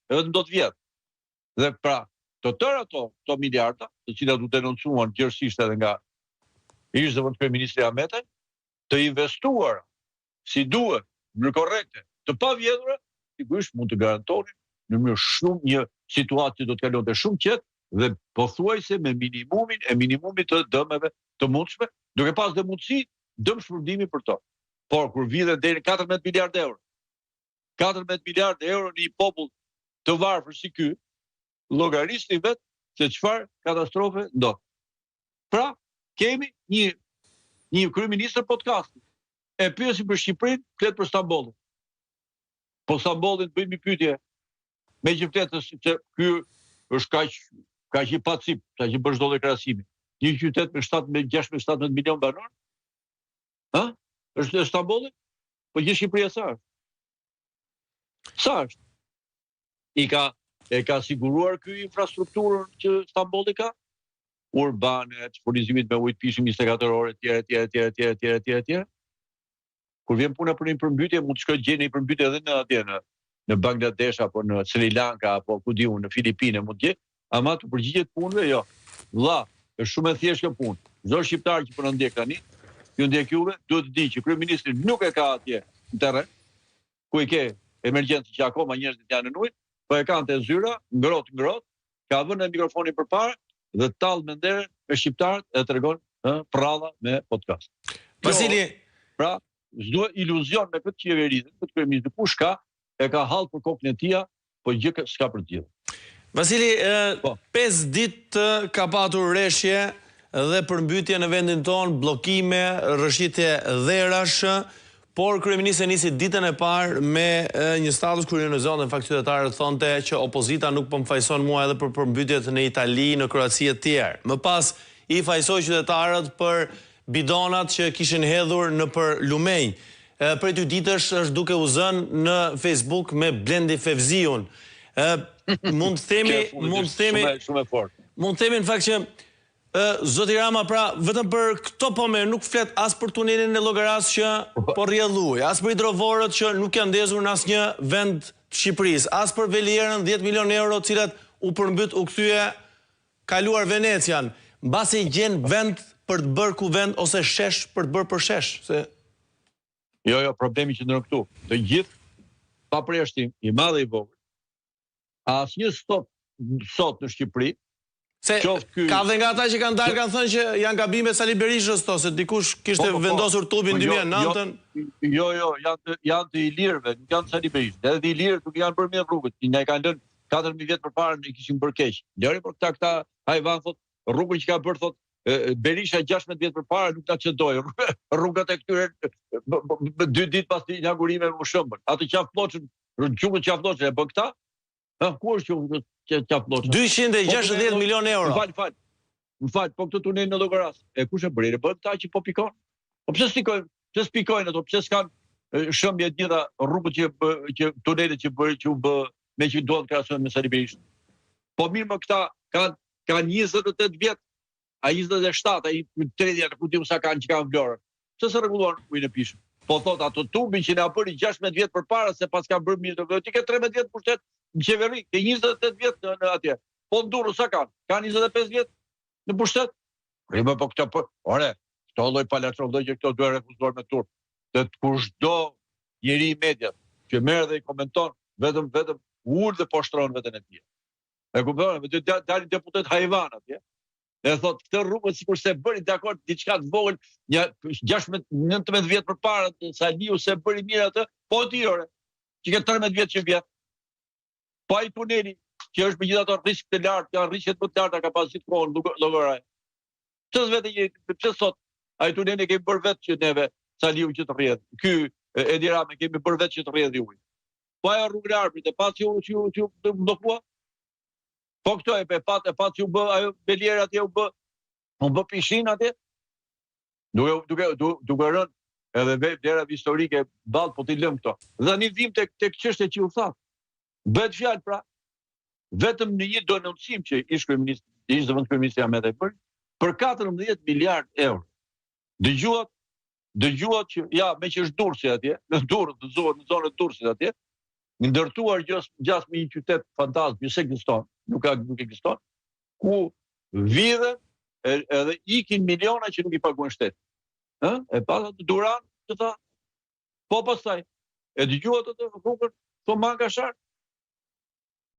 E vetëm do të vjedhë. Dhe pra, të tëra ato, këto miliarda, të cilat u denoncuan gjerësisht edhe nga ish zëvendëskryeministri Ahmetaj, të investuara si duhet, në mënyrë korrekte, të pavjedhura, sigurisht mund të garantonin në mënyrë shumë një situatë që do të kalonte shumë qetë dhe pothuajse me minimumin e minimumit të dëmeve të mundshme, duke pas dhe mundësi dëmshpërblimi për to. Por kur vidhen deri në 14 miliardë euro, 14 miliardë euro në një popull të varfër si ky, llogarisni vetë se çfarë katastrofe ndodh. Pra, kemi një një kryeministër podcasti. E pyesim për Shqipërinë, flet për Stambollin. Po Stambollin të bëjmë një pyetje. Meqë flet se ky është kaq kaq i pacipë, sa që bën çdo lloj krahasimi. Një qytet me 7 me 16 17 milion banorë, Ë? Është Stambolli? Po gjithë Shqipëria sa është? Sa është? I ka e ka siguruar ky infrastrukturën që Stambolli ka? Urbane, të furnizimit me ujë të pijshëm 24 orë etj etj etj etj etj etj etj. Kur vjen puna për një përmbytje, mund të shkojë të gjejë një përmbytje edhe në atje në në Bangladesh apo në Sri Lanka apo ku di unë në Filipine mund të gjejë, ama t'u përgjigjet punëve jo. Vlla, është shumë e thjeshtë kjo punë. Çdo shqiptar që po na ndjek tani, ju ndjek juve, duhet të dijë që kryeministri nuk e ka atje në terren, ku i ke emergjencën që akoma njerëzit janë në ujë, po e kanë te zyra, ngrohtë ngrohtë, ka vënë mikrofonin përpara dhe tall menderen me shqiptarët e tregon ë prralla me podcast. Vasili, pra çdo iluzion me këtë qeveri dhe këtë kryeministër kush ka e ka hall për kokën e tij, po gjë s'ka për të zgjidhur. Vasili, po. 5 ditë ka patur reshje dhe përmbytje në vendin tonë, bllokime, rrëshqitje dherash, por kryeministri nisi ditën e parë me një status ku ironizonte në fakt qytetarët thonte që opozita nuk po më fajëson mua edhe për përmbytjet në Itali, në Kroaci e tjerë. Më pas i fajësoi qytetarët për bidonat që kishin hedhur nëpër lumenj. Prej dy ditësh është duke u zënë në Facebook me Blendi Fevziun. Mund të themi, mund të themi, shumë e fortë. Mund të themi në fakt që zoti Rama pra vetëm për këto po merret, nuk flet as për tunelin e Llogarasë që po rrjedh ujë, as për hidrovorët që nuk janë ndezur në asnjë vend të Shqipërisë, as për Velierën 10 milion euro, të cilat u përmbyt, u kthye Kaluar Venecian, mbase gjen vend për të bërë kuvend ose shesh për të bërë përshesh, se Jo, jo, problemi qëndron këtu. Të gjithë, pa përjashtim, i madh e i vogël, asnjë stop sot në Shqipëri, Se ky... ka dhe nga ata që kanë dalë kanë thënë që janë gabime Sali Berishës to, se dikush kishte po, po, po, vendosur tubin po, jo, 2009-ën. Jo, jo, jo, janë të, janë të ilirëve, nuk janë të Sali Berishës. Edhe të ilirët nuk janë bërë mirë rrugët, na i kanë lënë 4000 vjet përpara ne i kishim bërë keq. Lëri por këta këta hajvan thot rrugën që ka bërë thot Berisha 16 vjet përpara nuk ta çedoi. Rrugët e këtyre dy ditë pas inaugurimeve u shëmbën. Atë Qafë Plloçën, rrugën Qafë Plloçën e bën këta? Ha ku është që Qafë Plloçën? 260 po, milion euro. Më fal, fal. Më fal, po këtë tunel në Llogarasë. E kush e bëri? E bën këta që po pikon. Po pse s'pikojnë? Pse s'pikojnë ato? Pse s'kan shëmbje të gjitha rrugët që që tunelet që bëri që u bë meqë duan të krahasohen me Sali Berishën. Po mirë më këta kanë kanë 28 vjet, a 27, a 30, ku di unë sa kanë që kanë Vlorën. Pse s'e rregulluan ujin e pijshëm? Po thot ato tubin që na bëri 16 vjet përpara se paska bërë mirë, do ti ke 13 vjet pushtet në qeveri, ke 28 vjet në, në atje. Po në Durrës sa kanë? Kanë 25 vjet në pushtet? Rrimë po këto po, ore, këto lloj palaçollëqe këto duhen refuzuar me turp. Dhe kushdo njeri i medias që merr dhe i komenton vetëm vetëm ul dhe poshtron veten e tij. E kupton? Vetë dalin deputet hajvan atje. Dhe thot këtë rrugën sikur se bëri dakord diçka të vogël, një 16 19 vjet përpara Saliu se bëri mirë atë, po ti ore, që ke 13 vjet që vjen. Po ai tuneli që është megjithatë risk të lartë, janë risqet më të larta ka pas gjithë kohën Llogara. Pse s'vete një, pse sot ai tuneli e kemi bërë vetë që neve Saliu që të rrjedh. Ky Edi Rama kemi bërë vetë që të rrjedh uji. Po ajo rrugën e Arbrit e patë që u që u që u bllokua. Po këto e patë e patë që u bë ajo Veliera atje u bë u bë pishinë atje. Duke duke duke, duke rënë edhe vetë vlerave historike ballë po t'i lëm këto. Dhe tani vim tek tek çështja që ju thatë. Bëhet fjalë pra vetëm në një denoncim që ish kryeministri, ish zëvendëskryeministri Ahmetaj bëri për 14 miliard euro. Dëgjuat dëgjuat që ja meqë është Durrësi atje, në Durrës, në zonë, në zonën e Durrësit atje. Ndërtuar gjasme një qytet fantazmë që s'ekziston, nuk ka nuk ekziston, ku vidhen edhe ikin miliona që nuk i paguan shteti. Ë? E pa atë Duran që tha? Po pastaj, e dëgjuat atë rrugën Thumanë Kashar?